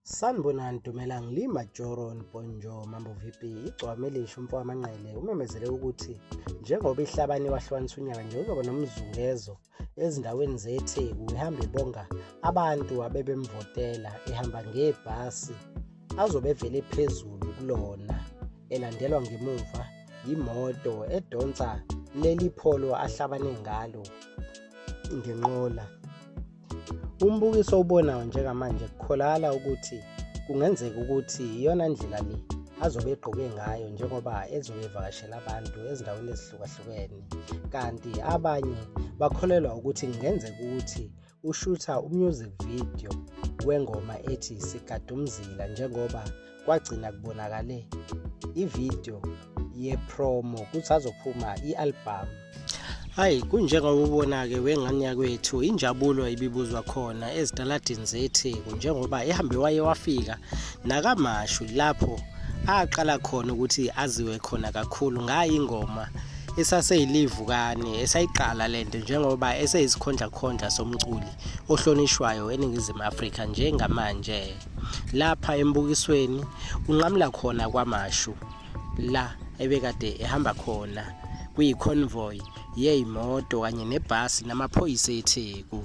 Sanibonani Dumelang Lima Joron Bonjo Mambo VP igcwame elisha umfo wamanqele umemezele ukuthi njengoba ihlabane wahlukanisa unyaka nje uzoba nomzungezo ezindaweni zeTheku ehamba ebonga abantu abebemvotela ehamba ngebhasi azobe evele phezulu kulona elandelwa ngemuva yimoto edonsa leli pholo ahlabane ngalo ngenqola. Umbukiso owubonayo njengamanje kukholakala ukuthi kungenzeka ukuthi iyona ndlela le azobe egqoke ngayo njengoba ezobe evakashela abantu ezindaweni ezihlukahlukene, kanti abanye bakholelwa ukuthi kungenzeka ukuthi ushutha umusic video wengoma ethi Sigadumzila njengoba kwagcina kubonakale ividiyo ye-promo kusazophuma i-albhamu. Hayi kunjengoba ubona-ke wengane yakwethu injabulo ibibuzwa khona ezitaladini zeTheku njengoba ehambe waye wafika nakaMashu lapho aqala khona ukuthi aziwe khona kakhulu ngayo ingoma esaseyilivukane esayiqala lento njengoba eseyisikhondlakhondla somculi ohlonishwayo eNingizimu Afrika njengamanje. Lapha embukisweni unqamula khona kwaMashu la ebekade ehamba khona kuyi-convoy yey'moto kanye nebhasi namaphoyisa eTheku.